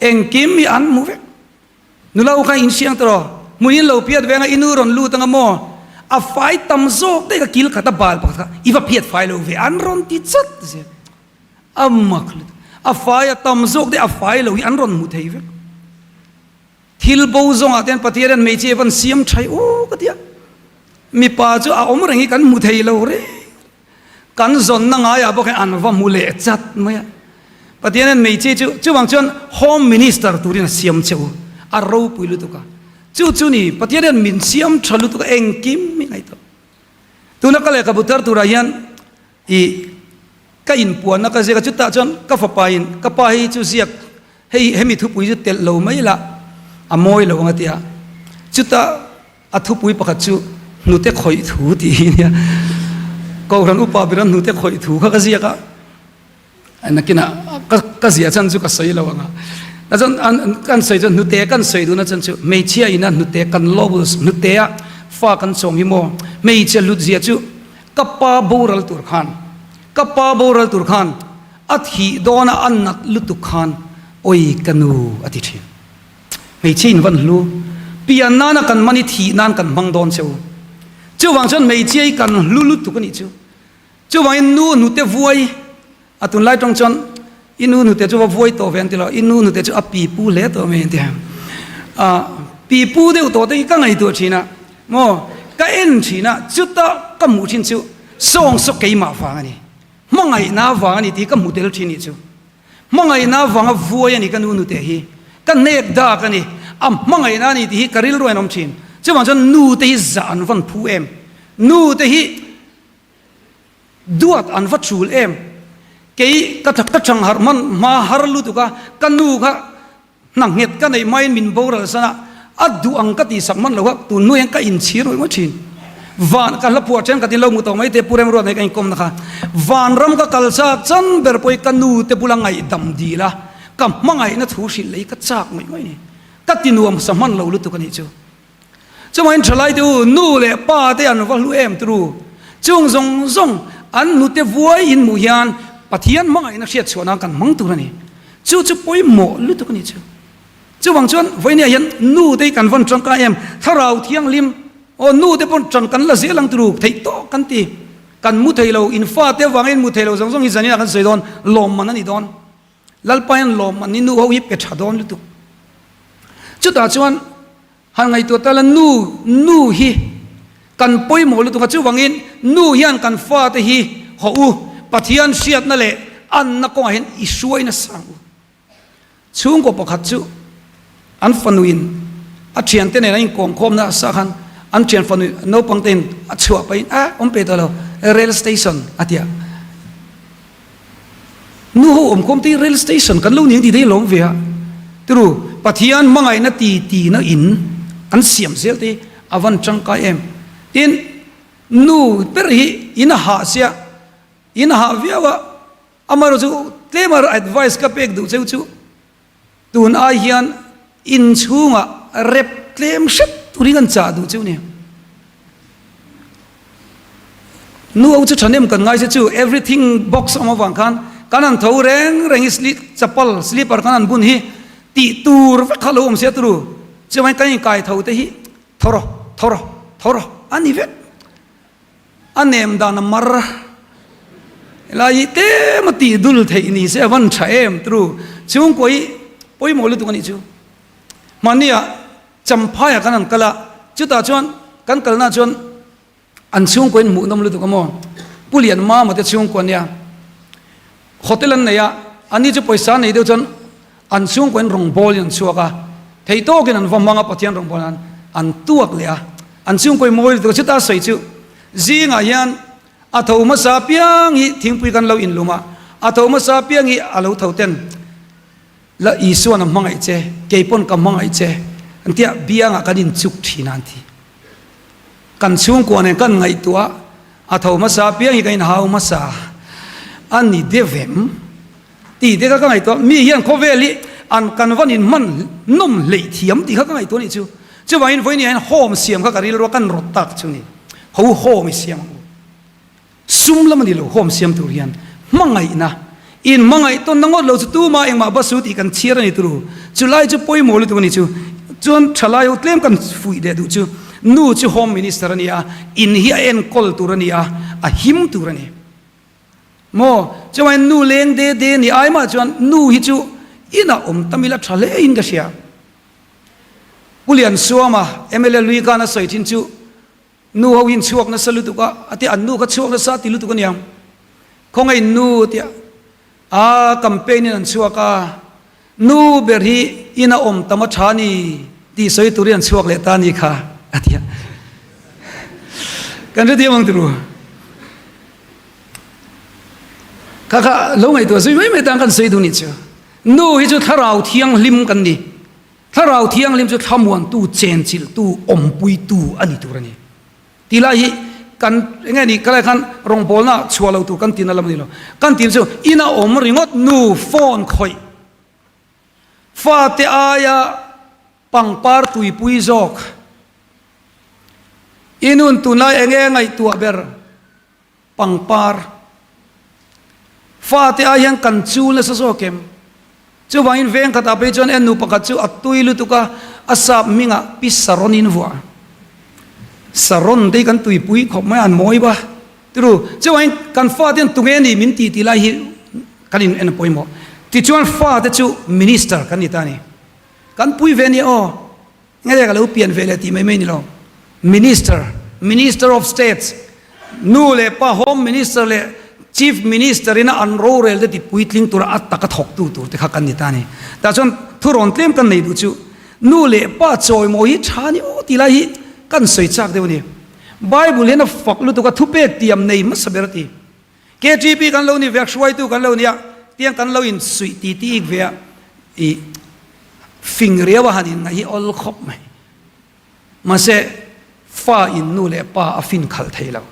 Engkim hi an hmu vek. Nula u kha in hriang tawh rawh. Hmun in lo phiat veng a i nu rawn lut anga maw? A fai tam zawk daih ka kil khat a bal pakhat kha i va phiat fai lo ve an rawn ti chat zel. A mak lutuk. A fai a tam zawk te a fai lo hi an rawn hmu thei vek. Thil bo zawngah te hian Pathian hian hmeichhia van siam thai u ka ti a. Mipa chu a awm reng hi kan hmu thei lo reng. Kan zawnna ngaiah bawk hian an va hmu leh chat mai a. Pathian hian hmeichhia chu chuvang chuan Home Minister turin a siam che u. A ropui lutuk a. Chu chu ni Pathian hian min siam tha lutuk a engkim hi ngaihtuah. Tuna ka lehkhabu thar turah hian i ka inpuanna ka ziak a, chutah chuan ka fapa in ka pa hei chu ziak hei hemi thupui chu telh lo mai la a mawi lo ang a ti a, chutah a thupui pakhat chu hnute khawih thu tih hi nia, Kohhran upa bera hnute khawih thu kha ka ziak a. Nakinah ka ka zia chan chu ka sawi lo anga ta chuan an kan sawi chuan hnute kan sawi duhna chan chu hmeichhia ina hnute kan lobus hnute a fa kan chawm hi maw hmeichhe hlut zia chu ka pa boral tur khan ka pa boral tur khan a thih dawna a nat lutuk khan awi ka nu a ti thin hmeichhia in van hlu pian nana kan man hi thih nan kan hmang dawn cheu chuvang chuan hmeichhia hi kan hlu lutuk a nih chu Chuvangin nu hnute vuai a tunlai tawng chuan i nu hnute chu va vuai tawh ve an ti lo, i nu hnute chu a pipu hle tawh mai an ti a. Pipu deuh tawh te hi ka ngaihtuah thin a, maw ka en thin a, chuta ka hmuh thin chu sawng saw keimah vang a ni, hmangaihna vang a ni tih ka hmu tel thin nih chu. Hmangaihna vanga vuai a ni ka nu nute hi, ka hnek dak a ni, a hmangaihna a ni tih hi ka rilru a inawm thin. Chuvang chuan nu te hi zah an van phu em, nu te hi Duat an va chul em? Kei ka ka chang harh hman hma har lutuk a, ka nu kha hna nghet ka neih hmain min boral san a, a duh ang ka tihsak hman lo kha tun hnu hian ka inchhir ngawih ngawih thin. Van ka hla phuah then khatin lo hmu tawh mai te Pu Remruat nei ka inkawmna kha vanram ka kal chak chan ber pawh hi ka nu te bula ngaihdam dil a, ka hmangaihna thu hrilh leh hi ka chak ngawih ngawih a ni. Ka ti nuam sa hman lo lutuk a nih chu. Chuvangin ṭhalaite u, nu leh pa te an va hlu em turu. Chung zawng zawng an nute vuai in hmuh hian Pathian hmangaihna hriat chhuah nan kan hmang tur a ni. Chu chu pawimawh lutuk a ni chu. Chuvang chuan vawinia hian nu te hi kan vawn tangkai em? Thlarau Thianghlim, aw nu te pawn tang kan la zel ang turu theih tawk kan ti. Kan mu thei lo, in fate avangin mu thei lo zawng zawng hi zanin ah kan sawi dawn, lawmman a ni dawn. Lalpa hian lawmman hi nu ho hi pe tha dawn lutuk. Chutah chuan han ngaihtuah ta la nu, nu hi kan pawimawh lutuk a, chuvangin nu hian kan fate hi hawh u, Pathian hriatna leh anna kawngah hian i hruai nasa ang u. Chhungkaw pakhat chu an fanuin a thiante nen an inkawmkhawmna a sa khan an thian fanu naupang te in a chhuah pahin a awm pe tawh lo rail station a ti a. Nu ho awmkhawm te hi rail station kan lo ni ang tih te hi lawm ve a. Tiru Pathian hmangaihna ti tina in an siam zel te hi a van tangkai em. Tin nu ber hi in a hah sia in a hah viau a. Amaherawh chu tlema advice ka pek duh cheu chu tun ai hian inchhungah rep tlem hrep turin kan chah duh cheu nia. Nu ho chu thahnem kan ngai se chu everything box awm avang khan kan han tho reng reng hi chapal slipper kan han bun hi tih tur vek kha lo awm sia turu chuvangin kan inkai tho te hi tho rawh tho rawh tho rawh a ni vek. A nem dan a mar helai hi tlem a tih dul theih ni se a van tha em tru chhungkaw hi pawimawh lutuk a nih chu. Mahnia Champhaiah kan han kal a, chutah chuan kan kalna chuan an chhungkaw in hmuhnawm lutuk a maw Pu Lian Mama te chhungkaw ania hotel an nei a, ani chu pawisa nei deuh chuan An chhungkaw in rawngbawlin an chhuak a, theih tawkin an va hmang a, Pathian rawngbawlin an an tuak leh a. An chhungkaw in mawi lutuk a, chuta sawi chu zingah hian a tho hmasa piang hi thingpui kan lo inlum a, a tho hmasa piang hi a lo tho ten la Isuan a hmangaih che, kei pawn ka hmangaih che an tia biangah kan inchuk thin a an ti. Kan chhungkua nen kan ngaihtuah a tho hmasa piang hi kan inhau hmasa a ni deuh em? Tih te kha ka ngaihtuah, mi hian khawvel hi an kan van in hman nawm hleih thiam tih kha ka ngaihtuah a nih chu. Chuvangin vawiin hian home siam kha ka rilru a kan rawt tak chu ni. Ho home i siam ang u. Sum lam a ni lo home siam tur hian hmangaihna, in hmangaih tawnna ngawt lo chu tuma engmah basu tih kan chhiar a ni turu. Chulai chu pawimawh lutuk a ni chu. Chuan thalai ho tlem kan fuih leh duh chu nu chu home minister a ni a, in hi a enkawl tur a ni a, a him tur a ni. Maw? Chuan nu leng de de ni ai mah chuan nu hi chu inah awm tam ila tha hle in ka hria. Pu Liansuama, mla lui khan a sawi thin chu nu ho hin chhuak nasa lutuk a, a tia an nu kha chhuak nasa ti lutuk a niang. Khawngaih in nu tia a campaign in an chhuak a, nu ber hi ina awm tam a tha ni tih sawi turin an chhuak leh ta ni kha a tia. Kan hrethiam ang turu. Kha kha lo ngaihtuah zui mai mai tan kan sawi duh nih chu. Nu hi chu thlarau thianghlim kan ni. Thlarau thianghlim chu thlamuantu, chenchilhtu, awmpuitu a ni tur a ni. Ti lai hi kan enge ni kalai khan rawngbawlna chhuah lo tur kan tina lam a ni lo. Kan tin chu ina awm ringawt nu phone khawih fate aia pangpar tuipui zawk i nun tunlai enge ngaihtuah ber Pangpar fate ai hian kan chul nasa zawk em? Chuvangin veng khatah phei chuan en nu pakhat chu a tui lutuk a, a sap hmingah Pi Saron in vuah. Saron te hi kan tuipui khawp mai a, an mawi va. Tiru, chuvangin kan fate hian tunge ni min ti tih lai hi kan in en a pawimawh. Tichuan fate chu minister kan ni ta a ni. Kan pui ve nia aw. Nge ka lo pian ve leh tih mai mai ni lo. Minister, Minister of States, nu leh pa Home Minister leh Chief Minister ina an rorel te ti puitling tura a taka thawktu tur te kha kan ni ta a ni. Tah chuan thurawn tlem kan nei duh chu nu leh pa chawimawi hi tha ni aw tih lai hi kan sawi chak deuh a ni. Bible hian a fak lutuk a thupek tiam nei hmasa ber a ti. KTP kan lo ni ve a, hruaitu kan lo ni a, tiang kan lo insuih ti ti ik ve a, i fing riau a han inngaih hi awl khawp mai. Mahse, fa in nu leh pa a fin khalh thei lo.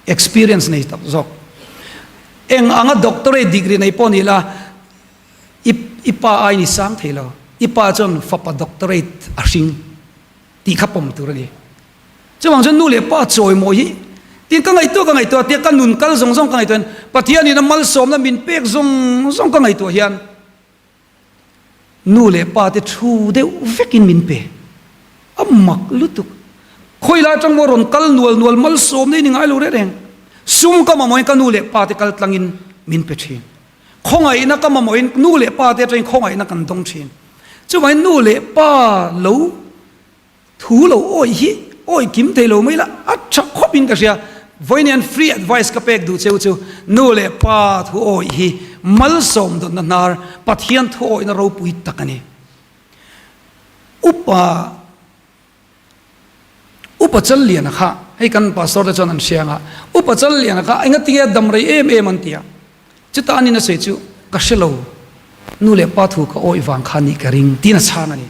Experience nei tak zawk. Eng anga doctorate degree nei pawh ni la, i i pa aiin i sang thei lo. I pa chuan fapa doctorate a hring tih kha pawm tur a ni. Chuvang chuan nu leh pa chawimawi hi Tin ka ngaihtuah ka ngaihtuah tia ka nun kal zawng zawng ka ngaihtuah hian Pathianin a malsawmna min pek zawng zawng ka ngaihtuah hian nu leh pa te thu deuh vekin min pe. A mak lutuk. Khawi lai atang maw rawn kal nual nual malsawmna i ni ngai lo reng reng. Sum ka mamawhin ka nu leh pa te kal tlangin min pe thin. Khawngaihna ka mamawhin nu leh pa te atangin khawngaihna kan dawng thin. Chuvangin nu leh pa lo Thu lo awih hi awih kim thei lo mai la, a tha khawp in ka hria. Vawiin free advice ka pek duh cheu chu nu leh pa thu awih hi malsawm dawtna hnar Pathian thu awihna ropui tak a ni. Upa Upa Challiana kha hei kan pastor te chuan an hria anga Upa Challiana kha engatinge a dam rei em em an ti a, chutah anin a sawi chu ka hre lo, nu leh pa thu ka awih vang kha nih ka ring tiin a chhang a ni.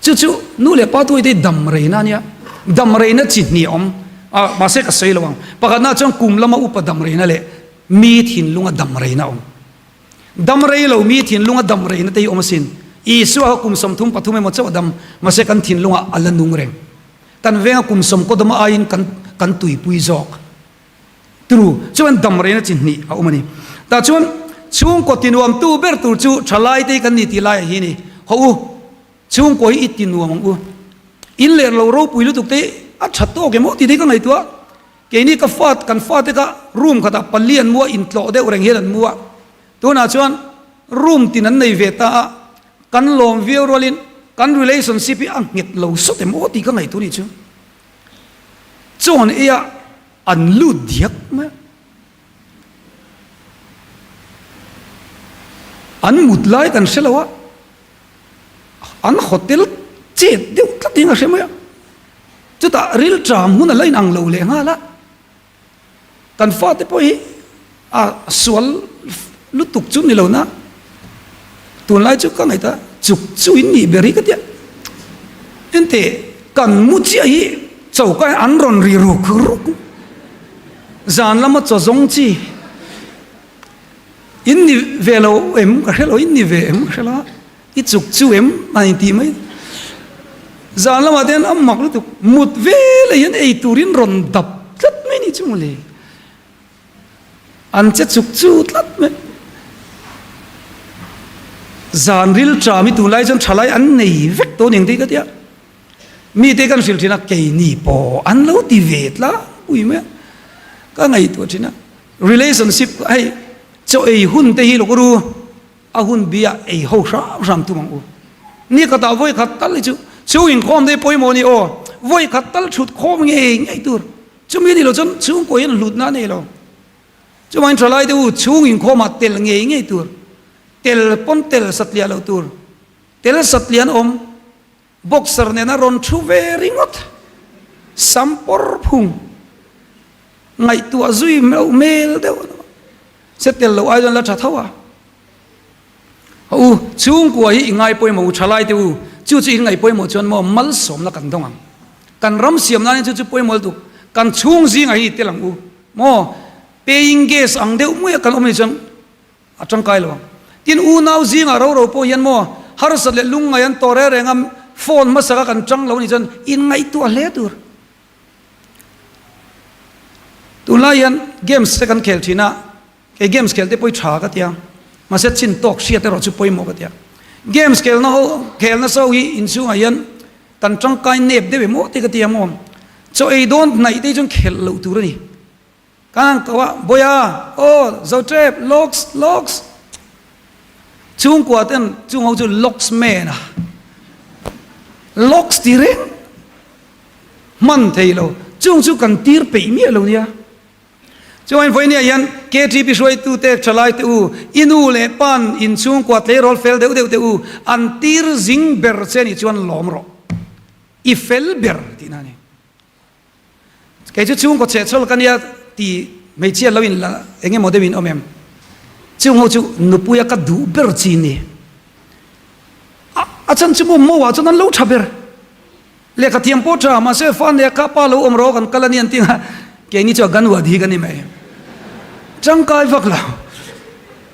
Chu chu nu leh pa tuite hi dam reina a nia. Dam reina chi hnih a awm a, mahse ka sawi lo ang. Pakhatna chuan kum lama upa dam reina leh mi thinlunga dam reina a awm. Dam rei lo mi thinlunga dam reina te hi awm asin. Isua kha kum 33 emaw chauh a dam, mahse kan thinlungah a la nung reng. Kan venga kum sawm kaw dama aiin kan kan tuipui zawk. Turu chuan dam reina chi hnih a awm a ni. Tah chuan chhungkaw tinuamtu ber tur chu thalaite hi kan ni tih laiah hi a ni. Haw u, chhungkaw hi i tinuam ang u. In leh lo ropui lutuk te hi a tha tawk em aw tih te hi ka ngaihtuah. Keini ka fa, kan fate kha room khatah pali an mu a, intlawh deuh reng hian an mu a. Tunah chuan room tin an nei ve ta a, kan lawm viau rualin kan relationship hi a nghet lo sawt em aw tih ka ngaihtuah a nih chu. Chawn eia an lut diak mai a. An mut lai kan hre lo a, an hotel chet deuh tlat in a hre mai a. Chutah rilṭam hun a la inang lo leh nghal a. Kan fate pawh hi a sual lutuk chu ni lo na, tunlai chu ka ngaihtuah chuk chu in nih ber hi ka tia. Engteh kan mu chiah hi choka hi an rawn ri ruk ruk, zan lama chaw zawng chi in ni ve lo em ka hre lo, in ni ve em ka hre lo a. I chuk chu em a intih mai. Zan lamah te hian a mak lutuk, mut veleh hian ei turin rawn dap tlat mai ni chu mawle. An che chuk chu tlat mai. Zan ril ṭam hi tunlai chuan ṭhalai an nei vek tawh ning tih ka tia. Mite kan hrilh ṭhin a, keini pawh an lo ti ve tlangpui mai a. Ka ngaihtuah ṭhin a, relationship hei chaw ei hun te hi lawk ru. A hun bia ei ho hram hram tum ang u. Ni khatah vawi khat tal hi chu chhung inkhawm te hi pawimawh a ni aw. Vawi khat tal thut khawm ngei ngei tur. Chumi ni lo chuan chhungkaw hian hlutna a nei lo. Chuvangin thalai te u chhung inkhawmah tel ngei ngei tur. Tel pawn tel satliah loh tur. Tel satliah an awm. Boxer nena rawn thu ve ringawt. Sam pawr phung. Ngaihtuah zui meuh mel deuh a ni. Se tel loh ai chuan la tha tho a. Ha u, chhungkua hi i ngai pawimawh u, thalai te u, chu chu in ngaih pawimawh chuan maw malsawmna kan dawng ang. Kan ram siam nan hian chu chu pawimawh lutuk, kan chhung zingah hi i tel ang u. Maw paying guest ang deuh muia kan awm anih chuan a tangkai lo ang. Tin, unau zingah ro ro pawh hian maw harsat leh lungngai an tawh reng reng a, phone hmasaka kan tang lo anih chuan inngaihtuah hle tur. Tunlai hian games te kan khel thin a, kei games khel te pawh hi tha ka ti a, mahse chin tawk hriat erawh chu pawimawh ka ti a. Games khelna ho khel nasa ho hi inchhungah hian kan tangkai nep deuh em aw tih ka ti a maw. Chaw ei dawn hnaih te hi chuan khelh loh tur a ni. Kan han ko a, Bawiha, aw, zo tep, lawks, lawks. Chhungkua ten chung ho chu lawks man a, lawks ti reng hman thei lo, chung chu kan tir peih miah lo nia. Chuan vawinia hian KTP hruaitute thalai te u, i nu leh pan in chhungkua tleirawl fel deuh deuh te u, an tir zing ber che nih chuan lawm rawh, i fel ber tihna a ni. Kei chu chhungkaw chhehchhawl ka nia ti hmeichhia lo in la eng emaw deuh in awm em? Chung ho chu nupuia ka duh ber chi ni. A a chan chu maw maw ah chuan an lo tha ber. Lehkha thiam pawh tha mahse fa nia kha pa lo awm rawh kan kal a ni an ti a keini chu a gan uat hi ka ni mai. Tangkai vak lo.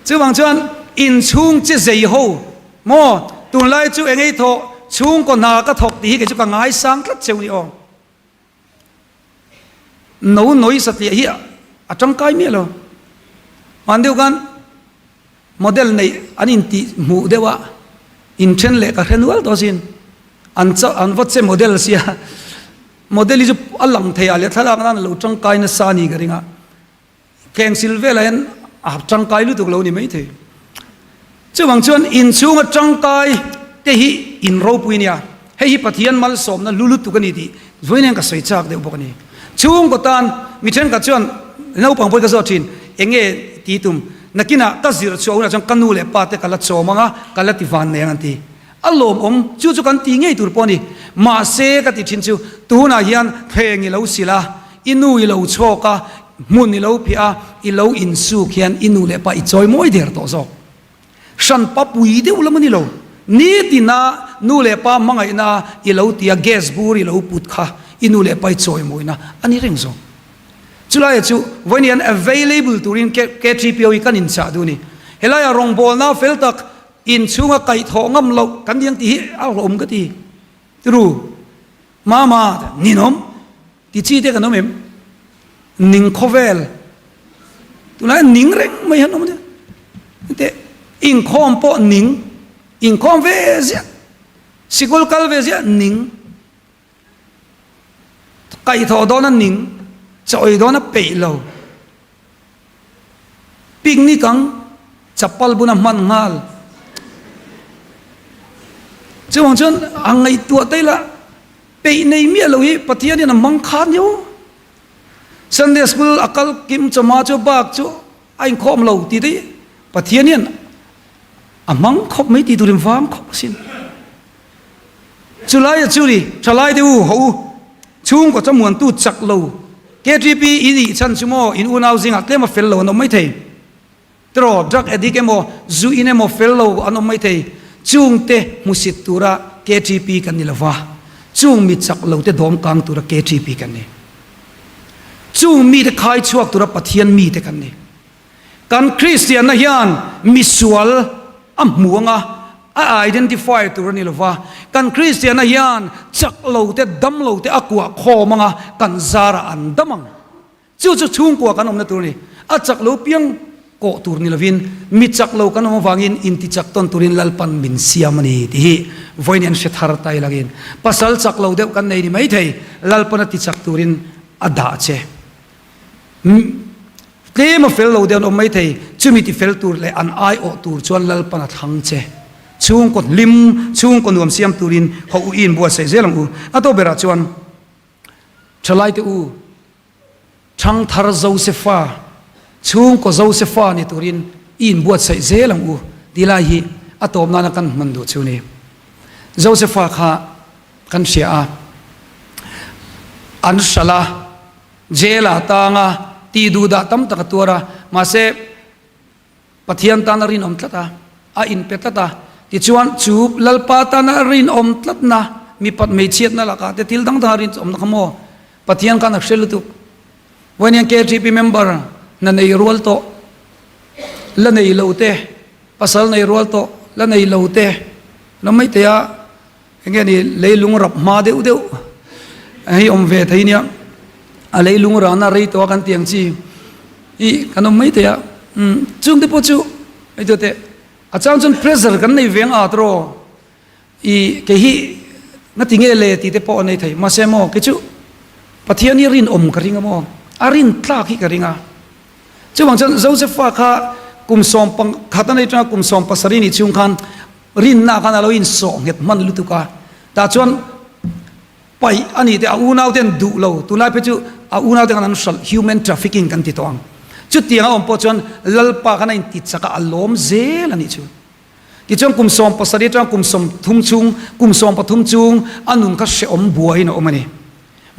Chuvang chuan inchhung chi zei ho maw tunlai chu eng ei thawh chhungkaw hna ka thawk tih hi kei chu ka ngaisang tlat cheu ni aw. No nawi satliah hi a tangkai miah lo. Hman deuh khan model neih an intih hmuh deuh a, inthen leh ka hre nual tawh asin. An chauh an va che model sia, model hi chu a lang thei ah leh thlalak nan a lo tangkai nasa a ni ka ring a. Thlengsil velah hian a tangkai lutuk lo ni maithei. Chuvang chuan inchhunga tangkai te hi in ropui nia. Hei hi Pathian malsawmna hlu lutuk a ni tih vawiin hian ka sawi chak deuh bawk a ni. Chhungkaw tan mi thenkhat chuan naupang pawhin ka zawt thin, eng nge ti tum? Nakinah ka zir chhuah hunah chuan ka nu leh pa te ka la chawm ang a, ka la ti van nei ang an ti. A lawmawm, chu chu kan ti ngei tur pawh a ni. Mahse ka ti thin chu, tunah hian thleng i lo sil a, I nu i lo chhawk a, hmun i lo phiah a, i lo insuk hian i nu leh pa i chawi mawi der tawh zawk. Hranpa pui deuh lam a ni lo. Nitina nu leh pa hmangaihna i lo ti a, gas bur i lo put kha i nu leh pa i chawi mawina a ni reng zawk. Chulaia chu vawiin hian available turin KTPO hi kan inchah duh a ni. Helaia rawngbawlna fel tak inchhunga kaihthawh ngam loh kan ni ang tih hi a hlawhawm ka ti. Tiru, Mama, ninawm. Ti chi te kan awm em? Ning khawvel. Tunlai ning reng mai han awm ania. Hete inkhawm pawh ning, inkhawm ve ziah, sikul kal ve ziah ning, kaihthawh dawna ning, chawi dawna peih lo, picnic ang chapal buna hman nghal. Chuvang chuan a ngaihtuah te ila Peih nei miah lo hi Pathian in a hmang kha aniau. Sunday school a kal kim chawma chu bak chu a inkhawm lo tih te hi Pathian hian a hmang khawp mai tih turin vang khawp asin. Chulai a chu ni thalai te u haw u chhungkaw chamuantu chak lo KTP i nih chhan chu maw in unau zingah tlem a fel lo an awm maithei. Tiraw, drug addict emaw, zu in emaw fel lo an awm maithei, chungte hmusit tura KTP kan ni lova, chung mi chak lo te dawm kang tura KTP kan ni. Chung mite khai chhuak tura Pathian mite kan ni. Kan Kristianna hian misual a hmu anga a identify tur a ni lova, kan Kristianna hian chak lo te, dam lo te a kuah khawm anga kan zarah an dam ang. Chu chu chhungkua kan awmna tur a ni. A chak lo piang kawh tur ni lovin, mi chak lo kan awm avangin inti chak tawn turin Lalpan min siam a ni tih hi vawiin an hre thar ta ilangin pasal chak lo deuh kan nei ni maithei, Lalpan a ti chak turin a dah che. Tlem a fel lo deuh an awm maithei, chumi ti fel tur leh an aiawh tur chuan Lalpan a thlang che. Chhungkaw hlim, chhungkaw nuam siam turin hawh u i inbuatsaih zel ang u. A tawp berah chuan Thalaite u, Thangthar Josefa, chhungkaw Josefa ni turin i inbuatsaih zel ang u tih lai hi a tawp nana kan hman duh chu ni. Josefa kha kan hria a, an hralh a, jail ah tang a, tih duh dah tam tak a tuar a, mahse Pathian tan a rinawm tlat a, a inpe tlat a. Tichuan, chu Lalpa tana rinawm tlatna, mipat hmeichhiatna lakah te thil dang danga rinawmna kha maw Pathian khan a hre lutuk. Vawiin hian KTP member hna nei rual tawh, la nei lo te, pasal nei rual tawh, la nei lo te, la mai thei a. Enge ni leilung rap hma deuh deuh hei awm ve thei nia a leilung rana rei tawh a kan tiang chi hi kan awm mai thei a umm chung te pawh chu hei chu teh a chang chuan pressure kan nei veng at rawh i kei hi nga ti nge le tih te pawh a nei thei mahse maw kei chu Pathian hi rinawm ka ring a maw a rin tlak hi ka ring a chuvang chuan Josepha kha kum sawm pakhat a nei tanga kum 17 ni chhung khan Rinna khan a lo insawh nghet hman lutuk a, tah chuan paih a nih te a unau ten duh lo, tunlai phei chu a unau te khan an hralh human trafficking kan ti tawh ang. Chutiang a awm pawh chuan Lalpa khan a inti chak a, a lawm zel a nih chu. Tichuan kum 17 atanga kum 30 chhung, kum 13 chung a nun kha hrehawm buaiin a awm a ni.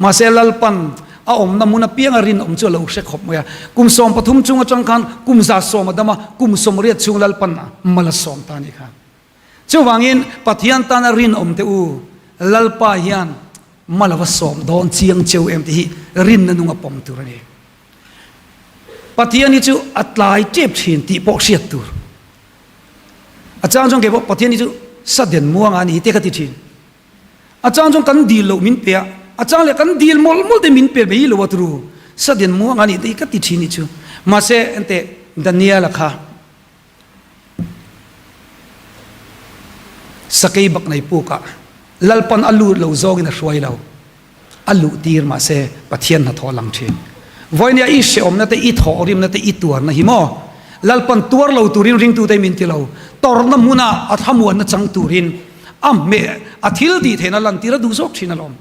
Mahse Lalpan a awmna hmun apianga rinawm chu a lo hre khawp mai a. Kum 13 chung atang khan kum 100 a dam a, kum 80 chhung Lalpan a mal a sawm ta a nih kha. Chuvangin Pathian tana rinawm te u, Lalpa hian mal a va sawm dawn chiang cheu em tih hi rinna nunga pawm tur a ni. Pathian hi chu a tlai tep thin tih pawh hriat tur. A chang chuan kei pawh Pathian hi chu sudden muanga a ni te ka ti thin. A chang chuan kan dil loh min pe a, a chang leh kan dil mawlh mawlh te min pe mai lo a turu. Sudden muang a nih te hi ka ti thin nih chu. Mahse enteh Daniel-a kha sakei bak nei pukah Lalpan a lut lo zawngin a hruai lo. A luh tir mahse Pathian hnathawh a lang thin. Vawinia i hrehawmna te, i thawhrimna te, i tuarna hi maw? Lalpan tuar lo turin ringtute min ti lo. Tawrhna hmuna a thlamuanna chang turin a hmeh, a thil tih theihna lantir a duh zawk thin alawm.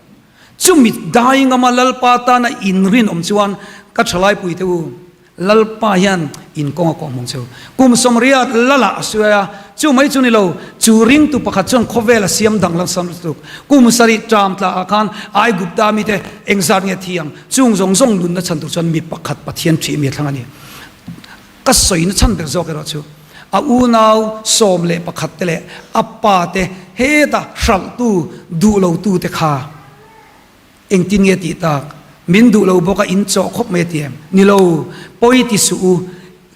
Chumi dai ngama Lalpa tana inrinawm chuan ka thalaipuite u, Lalpa hian in kawng a kawh hmung cheu. Kum sawmriat Lala a suai a, chu mai chu ni lo, chu ringtu pakhat chuan khawvel a siam danglam sam lutuk. Kum sarih ṭam tla ah khan Aigupta mite engzat nge thi ang? Chung zawng zawng nunna chhan tur chuan mi pakhat Pathian ṭhih mi a thlang a ni. Ka sawina chhan ber zawk erawh chu a unau 11 te leh a pa te heta hralhtu duh lotu te kha Engtin nge tih tak? Min duh lo bawk a in chawh khawp mai a ti em? Ni lo, pawi ti suh u.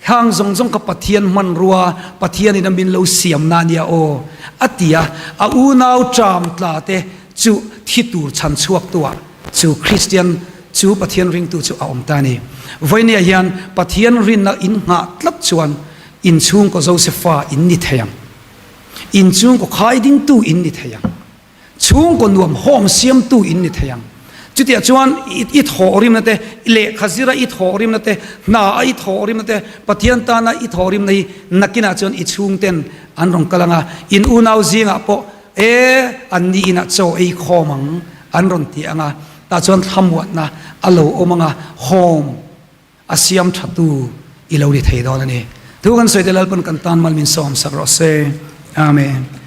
Hang zawng zawng kha Pathian hmanrua, Pathianin a min lo siamna a nia aw, a ti a. A unau ṭam tla te chu thi tur chhan chhuak tu ah chu Kristian chu Pathian ringtu chu a awm ta a ni. Vawinia hian Pathian rinna in nghah tlat chuan in chhungkaw Josefa in ni thei ang. In chhungkaw khaidingtu in ni thei ang. Chhungkaw nuam home siamtu in ni thei ang. Chutiah chuan i thawhrimna te, lehkha zira i thawhrimna te, hna a i thawhrimna te, Pathian tana i thawhrimna hi nakinah chuan i chhungten an rawn kal ang a, in unau zingah pawh e an ni inah chaw ei khawm ang an rawn ti ang a, tah chuan thlamuatna a lo awm ang a, home A siam thatu i lo ni thei dawn a ni. Thu kan sawi te Lalpan kan tan mal min sawm sak rawh se. Amen.